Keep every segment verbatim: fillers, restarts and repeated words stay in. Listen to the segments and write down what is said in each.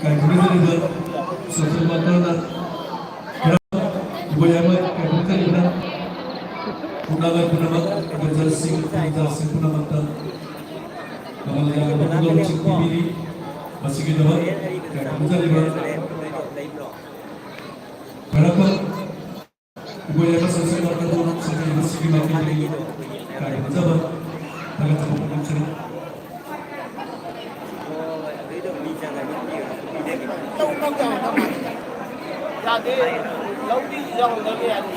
ꯀꯥꯏꯈꯨꯝꯅꯖꯔꯤꯕ social workerꯅ ꯈꯔ ꯏꯕꯣꯌꯥꯏꯃ ꯀꯥꯏꯈꯨꯝꯅꯖꯔꯤꯕꯅ ꯄꯨꯝꯅꯃꯛ ꯄꯨꯝꯅꯃꯛ ꯑꯦꯗꯚꯦꯟꯆꯔꯁꯤꯡ ꯑꯦꯗꯚꯦꯟꯆꯔꯁꯤꯡ ꯄꯨꯝꯅꯃꯛꯇ ꯃꯃꯜ ꯌꯥꯝꯂꯕ ꯈꯨꯗꯣꯡ ꯄꯤꯕꯤꯔꯤ꯫ ꯃꯁꯤꯒꯤꯗꯃꯛ ꯀꯥꯏꯈꯨꯝꯅꯖꯔꯤꯕ ꯈ꯭ꯋꯥꯏꯔꯥꯛꯄꯝ ꯏꯕꯣꯌꯥꯏꯃ social workerꯕꯨ ꯁꯤꯟꯕꯤꯔꯤꯕꯁꯤꯒꯤ ꯃꯥꯏꯀꯩꯗꯒꯤ ꯀꯥꯏꯈꯨꯝꯅꯖꯕ ꯊꯥꯒꯠꯆꯕ ꯐꯣꯡꯗꯣꯛꯆꯔꯤ꯫ ꯌꯥꯗꯦ, ꯂꯧꯗꯤ ꯌꯥꯎꯍꯟꯗꯕ ꯌꯥꯗꯦ꯫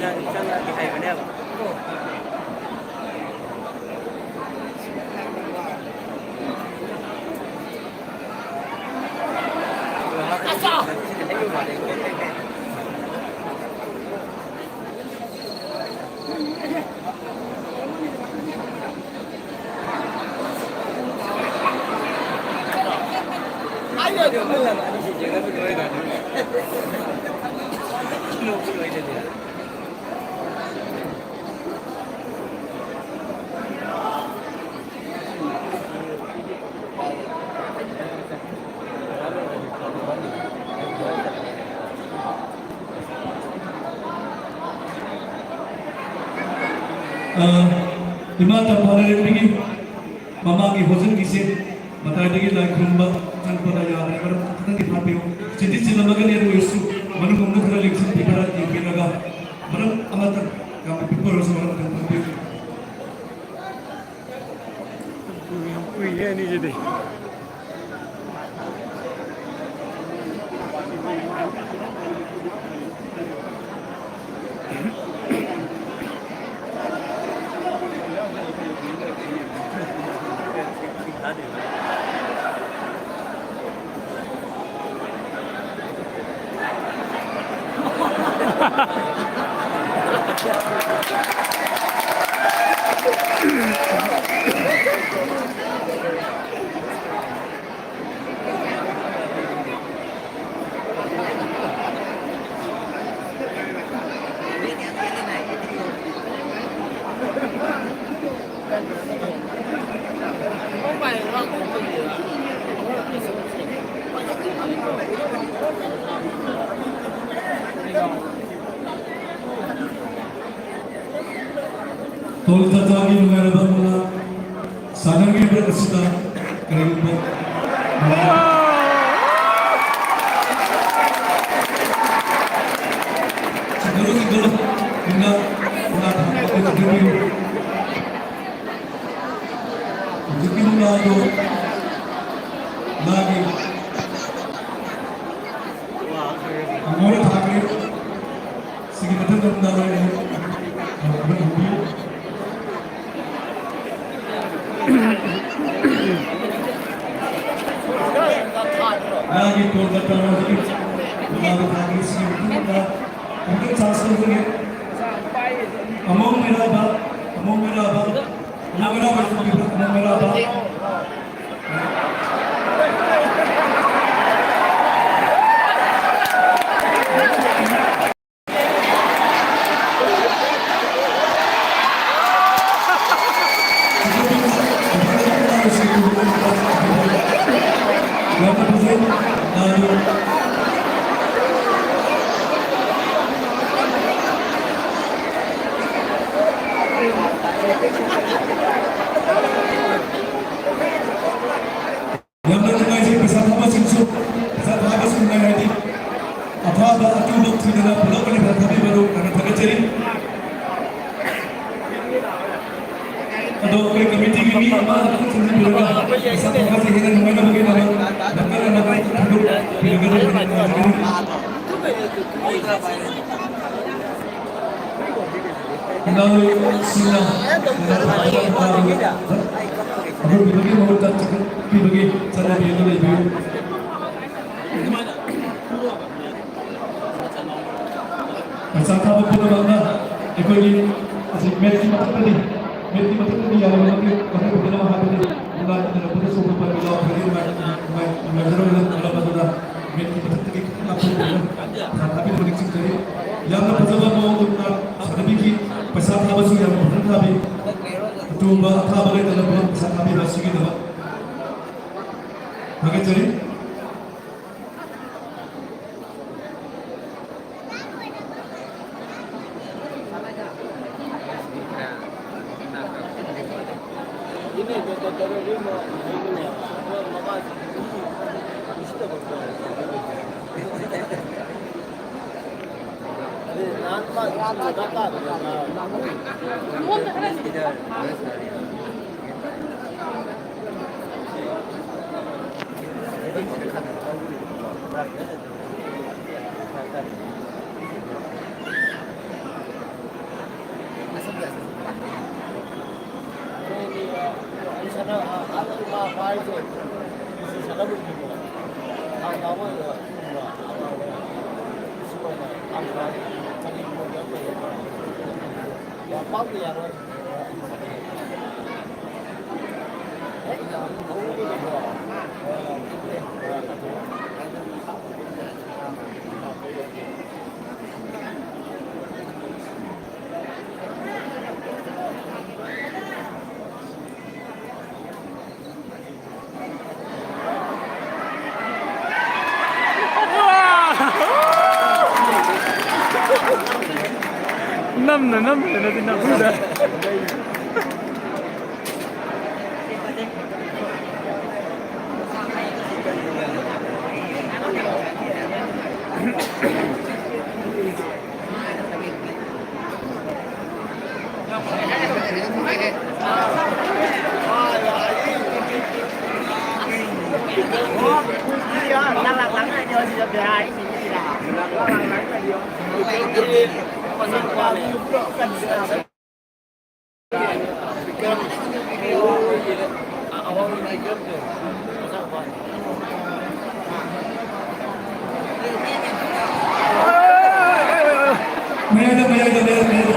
ꯑ, ꯏꯃꯥ ꯇꯝꯐꯥ ꯂꯥꯏꯔꯦꯝꯕꯤꯒꯤ ꯃꯃꯥꯡꯒꯤ ꯍꯣꯖꯟꯒꯤꯁꯦ ꯃꯇꯥꯏꯗꯒꯤ ꯂꯥꯏ ꯈꯨꯔꯨꯝꯕ ꯆꯪꯉꯛꯄꯗ ꯌꯥꯗ꯭ꯔꯦ, ꯃꯔꯝ ꯈꯤꯇꯪꯗꯤ ꯐꯥꯠꯄꯤꯌꯨ꯫ ꯆꯤꯟꯗꯤ ꯆꯤꯜꯂꯝꯃꯒꯅꯤ, ꯑꯗꯨ ꯑꯣꯏꯔꯁꯨ ꯃꯅꯨꯡꯂꯣꯝꯗ ꯈꯔ ꯂꯦꯡꯁꯤꯟꯕꯤ, ꯈꯔ ꯌꯦꯡꯕꯤꯔꯒ ꯃꯔꯝ ꯑꯃꯇꯪ, ꯌꯥꯝꯅ ꯄꯤꯛꯄ ꯑꯣꯏꯔꯁꯨ ꯃꯔꯝ ꯑꯃꯇꯪ ꯐꯥꯠꯄꯤꯌꯨ꯫ ꯌꯥꯝ ꯀꯨꯏꯌꯦ ꯑꯅꯤꯁꯤꯗꯤ꯫ ꯇꯣꯜ ꯇꯥꯇꯥꯒꯤ ꯅꯨꯡꯉꯥꯏꯔꯕ ꯃꯉꯥ ꯁꯥꯟꯅꯔꯤꯕ ꯑꯁꯤꯗ ꯀꯔꯤꯒꯨꯝꯕ ꯆꯤꯡꯈꯠꯂꯨ, ꯆꯤꯡꯈꯠꯂꯨ꯫ ꯃꯨꯛꯅꯥ, ꯃꯨꯛꯅꯥ ꯊꯥꯡꯒꯠꯄꯤꯌꯨ, ꯊꯥꯡꯒꯠꯄꯤꯌꯨ꯫ ꯍꯧꯖꯤꯛꯀꯤ ꯃꯨꯛꯅꯥꯗꯣ ꯃꯥꯒꯤ ꯍꯪꯉꯣꯏꯗ ꯊꯥꯈ꯭ꯔꯦ꯫ ꯁꯤꯒꯤ ꯃꯊꯪꯗ ꯃꯨꯛꯅꯥ ꯂꯩꯔꯦ꯫ ꯃꯥꯒꯤ ꯇꯣꯟꯗ ꯇꯧꯔꯒ ꯃꯨꯛꯅꯥꯗ ꯊꯥꯈ꯭ꯔꯦ꯫ ꯁꯤꯒꯤ ꯃꯊꯪꯗ ꯑꯃꯨꯛꯇꯪ ꯆꯥꯟꯁ ꯂꯧꯖꯒꯦ꯫ ꯑꯃꯣꯝ ꯃꯩꯔꯥꯕ, ꯑꯃꯣꯝ ꯃꯩꯔꯥꯕ, ꯑꯃꯣꯝ ꯃꯩꯔꯥꯕ, ꯑꯃꯣꯝ ꯃꯩꯔꯥꯕ꯫ ꯌꯥꯝꯅ ꯅꯨꯡꯉꯥꯏꯖꯩ, ꯄꯩꯁꯥ ꯊꯥꯕꯁꯤꯡꯁꯨ, ꯄꯩꯁꯥ ꯊꯥꯕꯁꯨ ꯅꯨꯡꯉꯥꯏ ꯍꯥꯏꯗꯤ ꯑꯐꯕ ꯑꯊꯨꯕ ꯊꯤꯗꯅ ꯄꯨꯂꯞ ꯑꯣꯏꯅ ꯄꯩꯁꯥ ꯊꯥꯕꯤꯕꯗꯨ ꯌꯥꯝꯅ ꯊꯥꯒꯠꯆꯔꯤ꯫ ꯑꯗꯣ ꯑꯩꯈꯣꯏ ꯀꯃꯤꯇꯤꯒꯤ ꯃꯤ ꯑꯃ ꯑꯃꯈꯛ ꯊꯤꯟꯖꯤꯟꯕꯤꯔꯒ ꯄꯩꯁꯥ ꯊꯥꯕꯁꯤ ꯍꯦꯟꯅ ꯅꯨꯡꯉꯥꯏꯅꯕꯒꯤꯗꯃꯛ ꯅꯥꯀꯜ ꯑꯃꯗ ꯊꯥꯗꯣꯛꯄꯤꯔꯒꯗꯤ ꯍꯦꯟꯅ ꯅꯨꯡꯉꯥꯏꯖꯒꯅꯤ꯫ ꯏꯅꯥꯎꯁꯤꯡꯅ ꯑꯗꯨ ꯄꯤꯕꯒꯤ ꯃꯍꯨꯠꯇ ꯆꯤꯀꯟ ꯄꯤꯕꯒꯤ ꯆꯠꯅꯕꯤ ꯑꯗꯨ ꯂꯩꯕꯤꯌꯨ꯫ ꯄꯩꯁꯥ ꯊꯥꯕ ꯄꯨꯝꯅꯃꯛꯅ ꯑꯩꯈꯣꯏꯒꯤ ꯑꯁꯤ ꯃꯦꯠꯀꯤ ꯃꯊꯛꯇꯗꯤ, ꯃꯦꯠꯀꯤ ꯃꯊꯛꯇꯗꯤ ꯌꯥꯔꯤꯕ ꯃꯈꯩ ꯃꯈꯩ ꯄꯨꯝꯅꯃꯛ ꯍꯥꯞꯄꯗꯤ ꯅꯨꯡꯉꯥꯏ-, ꯅꯨꯡꯉꯥꯏꯖꯔꯣꯏ, ꯅꯨꯡꯉꯥꯏ-, ꯅꯨꯡꯉꯥꯏꯖꯔꯣꯏ, ꯅꯨꯡꯉꯥꯏꯖꯔꯣꯏ꯫ ꯃꯦꯠꯀꯤ ꯃꯊꯛꯇꯒꯤ ꯈꯤꯇꯪ ꯂꯥꯞꯊꯣꯛꯄꯤꯌꯨ꯫ ꯄꯩꯁꯥ ꯊꯥꯕꯤꯅꯕ ꯅꯤꯡꯁꯤꯡꯖꯔꯤ꯫ ꯌꯥꯝꯅ ꯐꯖꯕ ꯃꯑꯣꯡꯗ ꯁꯥꯟꯅꯕꯤꯈꯤ꯫ ꯄꯩꯁꯥ ꯊꯥꯕꯁꯨ ꯌꯥꯝꯅ ꯐꯖꯅ ꯊꯥꯕꯤ꯫ ꯑꯇꯣꯡꯕ ꯑꯊꯥꯕ ꯂꯩꯇꯅ ꯄꯨꯂꯞ ꯄꯩꯁꯥ ꯊꯥꯕꯤꯕ ꯑꯁꯤꯒꯤꯗꯃꯛ ꯊꯥꯒꯠꯆꯔꯤ꯫ ꯅꯝꯅ ꯅꯝꯅ ꯅꯠꯇꯦ ꯅꯝꯐꯨꯗ꯫ ꯃꯌꯥꯏꯗ, ꯃꯌꯥꯏꯗ, ꯃꯌꯥꯏꯗ, ꯃꯌꯥꯏꯗ꯫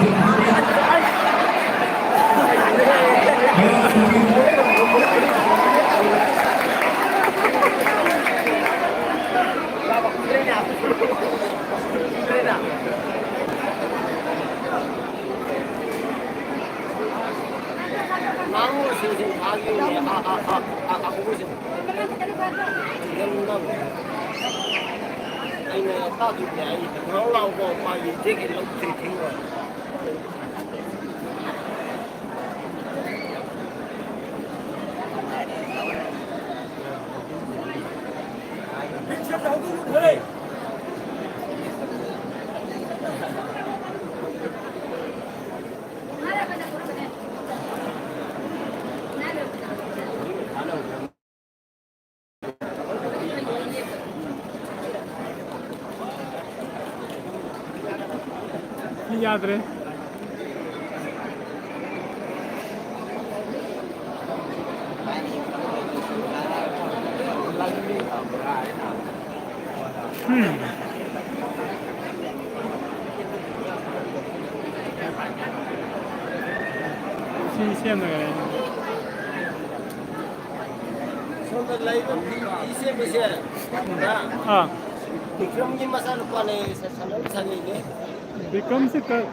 ꯃꯌꯥꯏꯗ꯫ ꯑꯩꯅ ꯇꯥꯗꯣꯏꯅꯦ꯫ ꯑꯩ ꯉꯥꯎ ꯂꯥꯎꯕ ꯎꯄꯥꯏ ꯂꯩꯇꯦ, ꯂꯧ ꯊꯤꯡ ꯊꯤꯡ ꯑꯣꯏ꯫ ꯌꯥꯗ꯭ꯔꯦ꯫ ꯎꯝ꯫ ꯁꯤ ꯁꯦꯝꯂꯒ ꯂꯩ꯫ ꯁꯣꯝꯗ ꯂꯩꯕ ꯐꯤ, ꯐꯤ ꯁꯦꯝꯕꯁꯦ, ꯑꯥ꯫ ꯕꯤꯀ꯭ꯔꯝꯒꯤ ꯃꯆꯥꯅꯨꯄꯥꯅꯦ, ꯁꯥꯟꯅꯔꯤ ꯁꯥꯟꯅꯩꯅꯦ꯫ ꯕꯤꯀ꯭ꯔꯝꯁꯦ ꯀ-,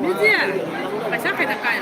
ꯃꯤꯁꯦ ꯄꯩꯁꯥ ꯈꯛꯇ ꯀꯥꯏ꯫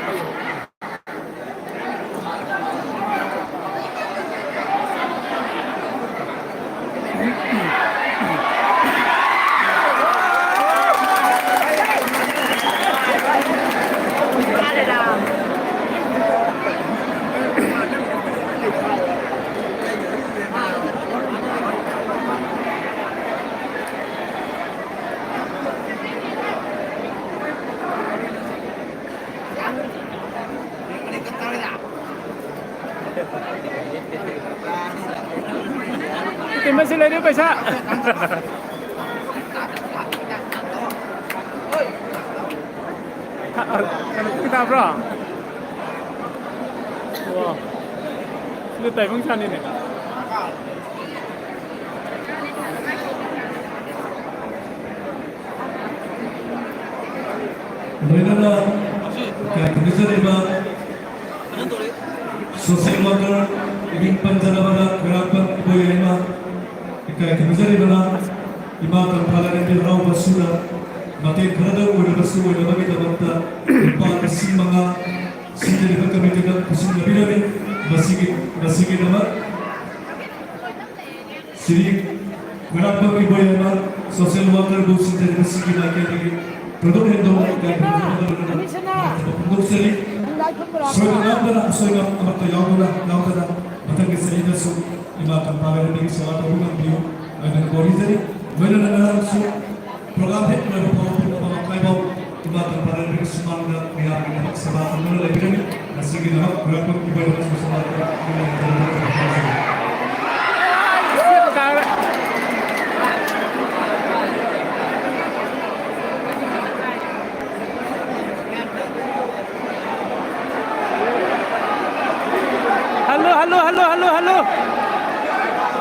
ꯀꯩꯅꯣꯁꯤ ꯂꯩꯔꯦ ꯄꯩꯁꯥ꯫ ꯀꯩꯅꯣ ꯄꯨꯡ ꯇꯥꯕ꯭ꯔꯣ? ꯑꯣ꯫ ꯁꯤꯗ ꯇꯥꯏꯕꯪ ꯁꯥꯅꯤꯅꯦ꯫ ꯂꯣꯏꯅꯅ ꯏꯀꯥꯏ ꯈꯨꯝꯅꯖꯔꯤꯕ social worker ꯃꯤꯡ ꯄꯟꯖꯔꯕꯗ ꯈꯣꯏꯔꯥꯛꯄꯝ ꯏꯕꯣꯌꯥꯏꯃ, ꯏꯀꯥꯏ ꯈꯨꯝꯅꯖꯔꯤꯕꯅ ꯏꯃꯥ ꯀꯪꯐꯥ ꯂꯥꯏꯔꯦꯝꯕꯤ ꯍꯔꯥꯎꯕ ꯑꯁꯤꯗ ꯃꯇꯦꯡ ꯈꯔꯗ ꯑꯣꯏꯔꯕꯁꯨ ꯑꯣꯏꯅꯕꯒꯤꯗꯃꯛꯇ ꯂꯨꯄꯥ ꯂꯤꯁꯤꯡ ꯃꯉꯥ ꯁꯤꯟꯖꯔꯤꯕ ꯀꯃꯤꯇꯤꯗ ꯄꯤꯁꯤꯟꯅꯕꯤꯔꯝꯃꯤ꯫ ꯃꯁꯤꯒꯤ, ꯃꯁꯤꯒꯤꯗꯃꯛ ꯁ꯭ꯔꯤ ꯈꯣꯏꯔꯥꯛꯄꯝ ꯏꯕꯣꯌꯥꯏꯃ social worker ꯕꯨ ꯁꯤꯟꯖꯔꯤꯕꯁꯤꯒꯤ ꯃꯥꯏꯀꯩꯗꯒꯤ ꯊꯣꯏꯗꯣꯛ ꯍꯦꯟꯗꯣꯛꯅ ꯏꯀꯥꯏ ꯈꯨꯝꯅꯖꯕ ꯂꯣꯏꯅꯅ ꯁꯣꯏꯗ ꯉꯥꯝꯗꯅ, ꯑꯁꯣꯏꯕ ꯑꯃꯠꯇ ꯌꯥꯎꯗꯅ, ꯌꯥꯎꯗꯅ ꯃꯊꯪꯒꯤ ꯆꯍꯤꯗꯁꯨ ꯏꯃꯥ ꯀꯪꯐꯥ ꯂꯩꯔꯝꯕꯤꯒꯤ ꯁꯦꯕꯥ ꯇꯧꯕ ꯉꯝꯕꯤꯌꯨ ꯍꯥꯏꯗꯅ ꯈꯣꯏꯔꯨꯝꯖꯔꯤ꯫ ꯂꯣꯏꯅꯅ ꯉꯔꯥꯡꯁꯨ ꯄ꯭ꯔꯣꯒ꯭ꯔꯥꯝ ꯍꯦꯛ ꯂꯣꯏꯕ ꯐꯥꯎꯕ ꯄꯨꯡ ꯑꯃ ꯃꯈꯥꯏ ꯐꯥꯎ ꯏꯃꯥ ꯀꯪꯐꯥ ꯂꯩꯔꯝꯕꯤꯒꯤ ꯁꯨꯃꯥꯡꯗ ꯃꯌꯥꯝꯒꯤꯗꯃꯛ ꯁꯦꯕꯥ ꯇꯧꯗꯨꯅ ꯂꯩꯕꯤꯔꯝꯃꯤ꯫ ꯉꯁꯤꯒꯤꯗꯃꯛ Khurakpam Iboi society hello, hello, hello, hello, hello.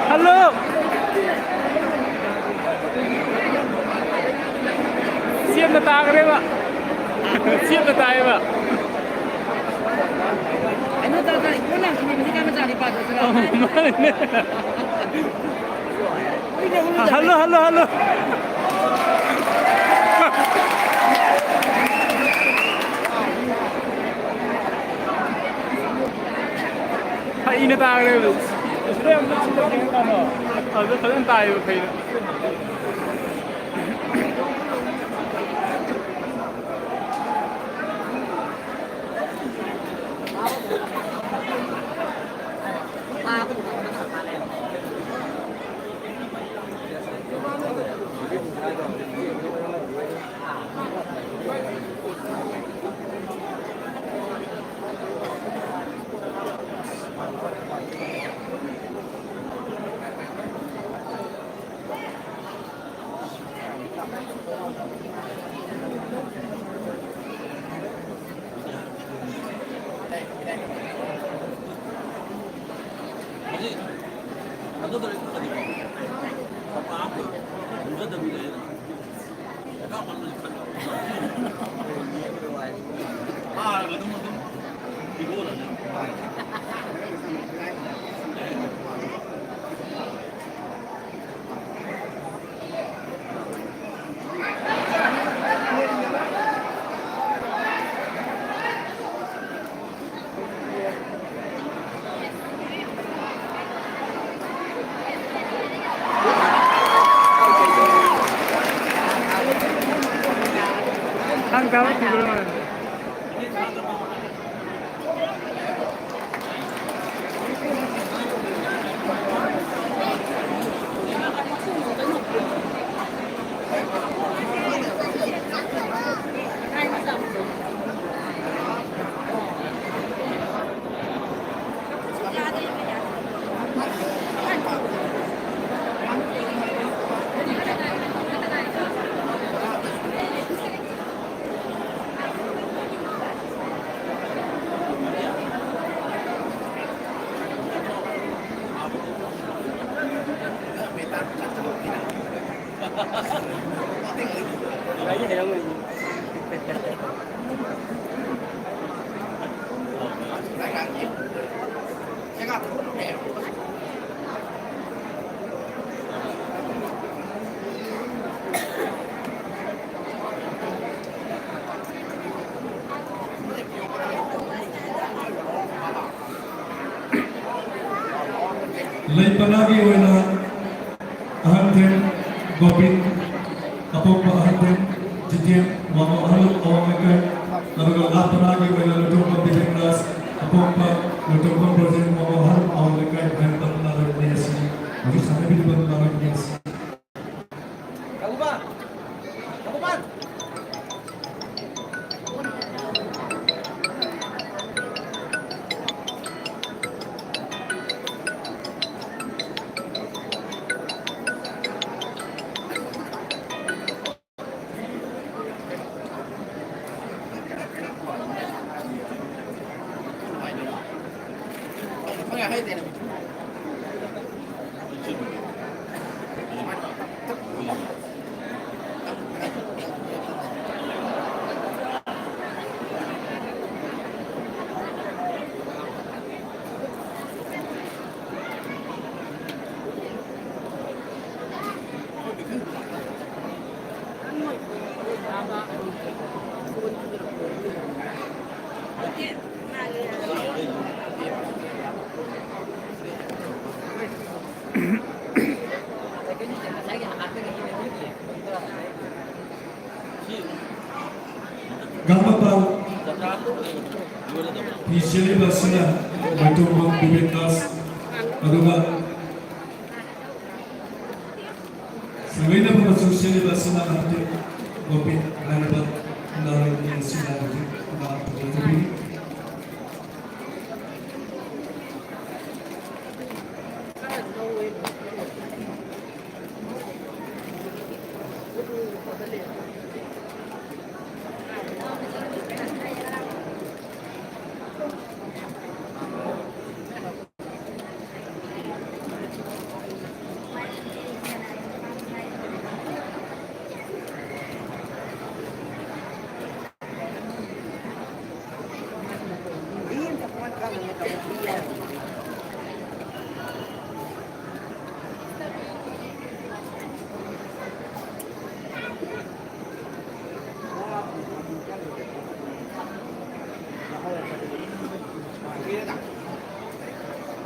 Hello. ꯆꯦꯞꯅ ꯇꯥꯈ꯭ꯔꯦꯕ꯫ ꯆꯦꯞꯅ ꯇꯥꯏꯌꯦꯕ꯫ ꯀꯩꯅꯣ ꯇꯧꯗꯅ ꯏꯀꯣꯟ ꯂꯥꯡꯈꯤꯅꯤ, ꯃꯁꯤ ꯀꯥꯏ ꯃꯆꯥꯅꯤ ꯄꯥꯗꯣꯏꯁꯤꯔꯣ? ꯑꯧ, ꯃꯥꯅꯦ꯫ Hello, hello, hello. ꯐꯩꯅ ꯇꯥꯈ꯭ꯔꯦꯕ꯫ ꯑꯗꯨ ꯐꯖꯅ ꯇꯥꯏꯌꯦꯕ ꯐꯩꯅ꯫ ꯊꯥꯡ ꯊꯥꯕ ꯊꯤꯕ꯭ꯔꯣ? ꯂꯩꯄꯅꯥꯒꯤ ꯑꯣꯏꯅ ꯑꯍꯟꯊꯦꯝ ꯒꯣꯕꯤꯟ, ꯑꯄꯣꯛꯄ ꯑꯍꯟꯊꯦꯝ ꯖꯤꯇꯦꯟ, ꯋꯥꯉꯨ ꯑꯍꯜ ꯑꯋꯥꯡ ꯂꯩꯀꯥꯏ, ꯑꯗꯨꯒ ꯂꯥꯄꯅꯥꯒꯤ ꯑꯣꯏꯅ ꯂꯨꯇꯣꯡꯕꯝ ꯕꯤꯕꯦꯛ ꯔꯥꯖ, ꯑꯄꯣꯛꯄ ꯂꯨꯇꯣꯡꯕꯝ ꯕ꯭ꯔꯣꯖꯦꯟ, ꯋꯥꯉꯨ ꯑꯍꯜ ꯑꯋꯥꯡ ꯂꯩꯀꯥꯏ, ꯃꯍꯦꯟ ꯄꯇꯅꯥ ꯂꯩꯔꯛꯅꯤ ꯑꯁꯤ ꯍꯧꯖꯤꯛ ꯁꯥꯟꯅꯕꯤꯔꯤꯕ ꯂꯥꯛꯂꯤꯕꯅꯤ ꯑꯁꯤ꯫ ꯐꯤ ꯁꯦꯠꯂꯤꯕ ꯑꯁꯤꯅ ꯃꯩꯇꯣꯝꯕꯝ ꯕꯤꯕꯦꯛ ꯗꯥꯁ, ꯑꯗꯨꯒ ꯁꯪꯒꯩꯅ ꯃꯆꯨ ꯁꯦꯠꯂꯤꯕ ꯑꯁꯤꯅ ꯍꯧꯖꯤꯛ ꯒꯣꯄꯤ ꯍꯥꯏꯔꯤꯕ ꯅꯥꯔꯣꯟ ꯑꯁꯤꯅ ꯍꯧꯖꯤꯛ ꯃꯥ ꯄꯨꯊꯣꯛꯆꯕꯤꯔꯤ꯫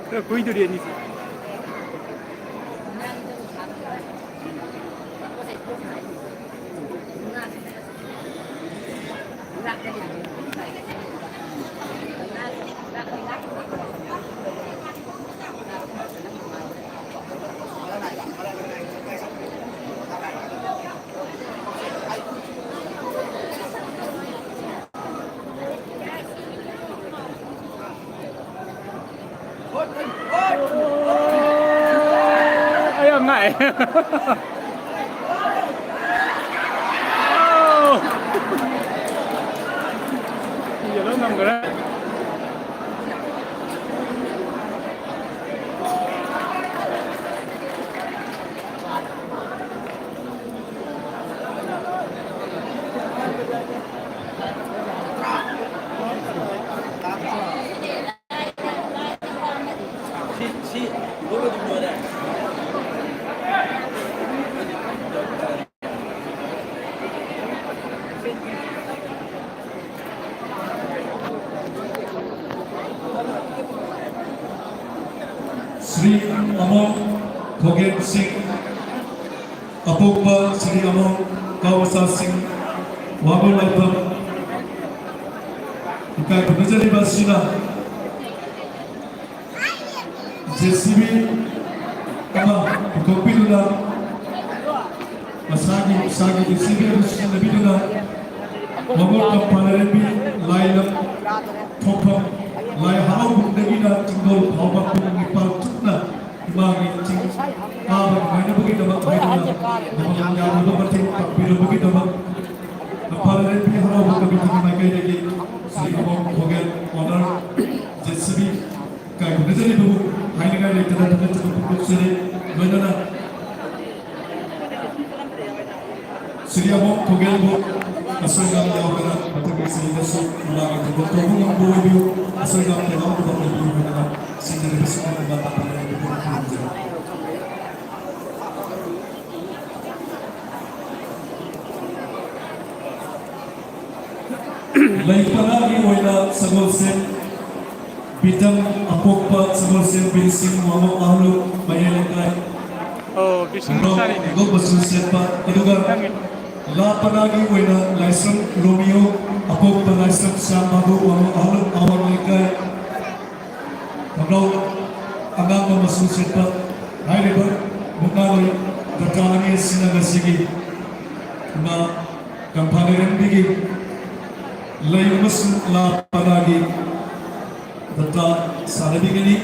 ꯈꯔ ꯀꯨꯏꯗꯣꯔꯤ ꯑꯅꯤꯁꯤ꯫ ꯑꯩ ꯌꯥꯝ ꯉꯥꯛꯑꯦ꯫ Yellow ꯉꯝꯈ꯭ꯔꯦ꯫ ꯁ꯭ꯔꯤ ꯑꯃꯣꯜ ꯈꯣꯒꯦꯟ ꯁꯤꯡ, ꯑꯄꯣꯛꯄ ꯁ꯭ꯔꯤ ꯑꯃꯣꯜ ꯀꯥꯎꯕꯆꯥ ꯁꯤꯡ, ꯋꯥꯉꯨ ꯂꯥꯏꯐꯝ, ꯏꯀꯥꯏ ꯈꯨꯝꯅꯖꯔꯤꯕ ꯑꯁꯤꯅ ꯖꯦ ꯁꯤ ꯕꯤ ꯑꯃ ꯄꯨꯊꯣꯛꯄꯤꯗꯨꯅ ꯃꯁꯥꯒꯤ ꯃꯁꯥꯒꯤ ꯖꯦ ꯁꯤ ꯕꯤ ꯑꯗꯨ ꯁꯤꯖꯤꯟꯅꯕꯤꯗꯨꯅ ꯃꯃꯣꯠ ꯀꯝꯐꯥ ꯂꯥꯏꯔꯦꯝꯕꯤ ꯂꯥꯏ ꯂꯝ ꯊꯣꯛꯐꯝ ꯂꯥꯏ ꯍꯔꯥꯎꯐꯝꯗꯒꯤꯅ ꯆꯤꯡꯗꯣꯜ ꯐꯥꯎꯕ ꯄꯨꯡ ꯅꯤꯄꯥꯜ ꯆꯨꯞꯅ ꯏꯃꯥꯒꯤ ꯆꯤꯡ ꯀꯥꯕ ꯅꯨꯡꯉꯥꯏꯅꯕꯒꯤꯗꯃꯛ ꯍꯥꯏꯗꯨꯅ ꯃꯃꯜ ꯌꯥꯝꯂꯕ ꯃꯇꯦꯡ ꯄꯥꯡꯕꯤꯔꯕꯒꯤꯗꯃꯛ ꯀꯝꯐꯥ ꯂꯥꯏꯔꯦꯝꯕꯤ ꯍꯔꯥꯎꯕ ꯀꯃꯤꯇꯤꯒꯤ ꯃꯥꯏꯀꯩꯗꯒꯤ Shri Amom Khogel owner J C B ꯏꯀꯥꯏ ꯈꯨꯝꯅꯖꯔꯤꯕꯕꯨ ꯍꯥꯏꯅꯤꯡꯉꯥꯏ ꯂꯩꯇꯅ ꯊꯥꯒꯠꯆꯕ ꯐꯣꯡꯗꯣꯛꯆꯔꯤ꯫ ꯂꯣꯏꯅꯅ ꯁ꯭ꯔꯤ ꯑꯃꯣꯝ ꯈꯣꯒꯦꯜꯕꯨ ꯑꯁꯣꯏ ꯑꯉꯥꯝ ꯌꯥꯎꯗꯅ ꯃꯊꯪꯒꯤ ꯆꯍꯤꯗꯁꯨ ꯏꯃꯥꯒꯤ ꯊꯧꯒꯜ ꯇꯧꯕ ꯉꯝꯕ ꯑꯣꯏꯕꯤꯌꯨ, ꯑꯁꯣꯏ ꯑꯉꯥꯝ ꯀꯌꯥ ꯌꯥꯎꯗꯕ ꯑꯣꯏꯕꯤꯌꯨ ꯍꯥꯏꯗꯅ ꯁꯤꯡꯅꯔꯤꯕꯁꯤꯡ ꯑꯗꯨ ꯃꯇꯥ ꯄꯥꯏꯅ ꯈꯨꯔꯨꯝꯖꯔꯤ꯫ ꯂꯩ ꯄꯅꯥꯒꯤ ꯑꯣꯏꯅ ꯁꯒꯣꯜꯁꯦꯟ ꯕꯤꯇꯝ ꯑꯄꯣꯛꯄ ꯁꯒꯣꯜꯁꯦꯟ ꯕꯤꯔꯁꯤꯡ ꯋꯥꯃꯣ ꯑꯍꯂꯨ ꯃꯌꯥꯏ ꯂꯩꯀꯥꯏ ꯑꯣ, ꯕꯤꯁꯤꯡ ꯈꯪꯒ꯭ꯔꯥꯎ ꯁꯥꯔꯤ꯫ ꯍꯤꯒꯣꯛ ꯃꯆꯨ ꯁꯦꯠꯄ, ꯑꯗꯨꯒ ꯈꯪꯉꯤ꯫ ꯂꯥ ꯄꯅꯥꯒꯤ ꯑꯣꯏꯅ ꯂꯥꯏꯁ꯭ꯔꯝ ꯔꯣꯃꯤꯌꯣ ꯑꯄꯣꯛꯄ ꯂꯥꯏꯁ꯭ꯔꯝ ꯁ꯭ꯌꯥꯝ ꯕꯥꯕꯨ ꯋꯥꯃꯣ ꯑꯍꯂꯨ ꯑꯋꯥꯡ ꯂꯩꯀꯥꯏ ꯈꯪꯒ꯭ꯔꯥꯎ ꯑꯉꯥꯡꯕ ꯃꯆꯨ ꯁꯦꯠꯄ ꯍꯥꯏꯔꯤꯕ ꯃꯨꯛꯅꯥꯂꯣꯏ ꯖꯇ꯭ꯔꯥ ꯑꯅꯤ ꯑꯁꯤꯅ ꯉꯁꯤꯒꯤ ꯏꯃꯥ ꯀꯪꯐꯥ ꯂꯥꯏꯔꯦꯝꯕꯤꯒꯤ ꯂꯩ ꯑꯃꯁꯨꯡ ꯂꯥ ꯄꯅꯥꯒꯤ ꯖꯇ꯭ꯔꯥ ꯁꯥꯟꯅꯕꯤꯒꯅꯤ꯫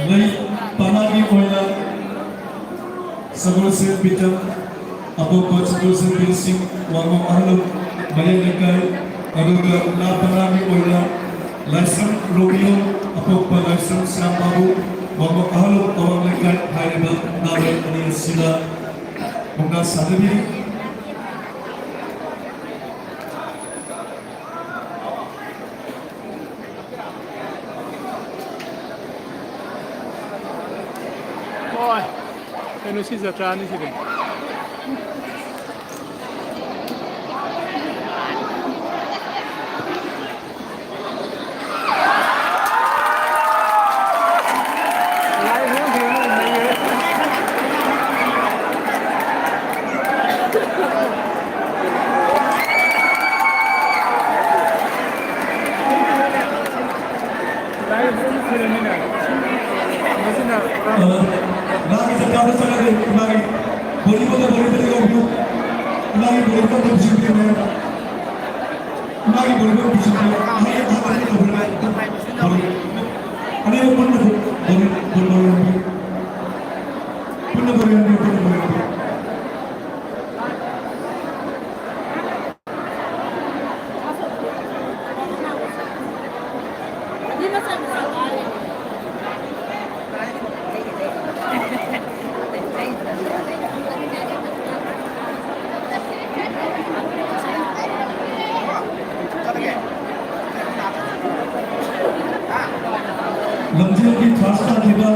ꯂꯩ ꯄꯅꯥꯒꯤ ꯑꯣꯏꯅ ꯁꯒꯣꯜꯁꯦꯟ ꯕꯤꯇꯝ ꯑꯄꯣꯛꯄ ꯁꯒꯣꯜꯁꯦꯟ ꯕꯤꯔꯁꯤꯡ ꯋꯥꯉꯣ ꯑꯍꯜ ꯃꯌꯥꯏ ꯂꯩꯀꯥꯏ, ꯑꯗꯨꯒ ꯂꯥ ꯄꯅꯥꯒꯤ ꯑꯣꯏꯅ ꯂꯥꯏꯁ꯭ꯔꯝ ꯔꯣꯃꯤꯌꯣ ꯑꯄꯣꯛꯄ ꯂꯥꯏꯁ꯭ꯔꯝ ꯁ꯭ꯌꯥꯝ ꯕꯥꯕꯨ ꯋꯥꯉꯣ ꯑꯍꯜ ꯑꯋꯥꯡ ꯂꯩꯀꯥꯏ ꯍꯥꯏꯔꯤꯕ ꯅꯥꯔꯣꯜ ꯑꯅꯤ ꯑꯁꯤꯅ ꯃꯨꯛꯅꯥ ꯁꯥꯟꯅꯕꯤꯔꯤ꯫ ꯍꯣꯏ, ꯀꯩꯅꯣ ꯁꯤ ꯖꯇ꯭ꯔꯥꯅꯤ ꯁꯤꯗꯤ꯫ ꯃꯥꯒꯤ ꯆꯠꯀꯥꯗ ꯆꯠꯂꯒ ꯏꯃꯥꯒꯤ ꯕꯣꯂꯤꯕꯣꯜꯗ ꯕꯣꯂꯤꯕꯣꯜꯗ ꯌꯧꯕꯤꯌꯨ꯫ ꯏꯃꯥꯒꯤ ꯕꯣꯂꯤꯕꯣꯜꯗ ꯄꯨꯁꯤꯟꯕꯤꯌꯨ ꯃꯌꯥꯝ꯫ ꯏꯃꯥꯒꯤ ꯕꯣꯂꯤꯕꯣꯜ ꯄꯨꯁꯤꯟꯕꯤꯌꯨ꯫ ꯃꯥꯒꯤ ꯊꯥꯕꯜꯗ ꯌꯧꯕꯤꯔꯒ ꯕꯣꯂꯤ-, ꯑꯅꯤꯃꯛ ꯄꯨꯟꯅ ꯕꯣꯂꯤ-, ꯕꯣꯂꯤꯕꯣꯜ ꯌꯧꯕꯤꯌꯨ꯫ ꯄꯨꯟꯅ ꯕꯣꯂꯤꯕꯣꯜ ꯌꯧꯕꯤꯌꯨ, ꯄꯨꯟꯅ ꯕꯣꯂꯤꯕꯣꯜ ꯌꯧꯕꯤꯌꯨ꯫ ꯂꯝꯖꯦꯜꯒꯤ ꯐꯥꯔꯁ ꯇꯥꯈꯤꯕ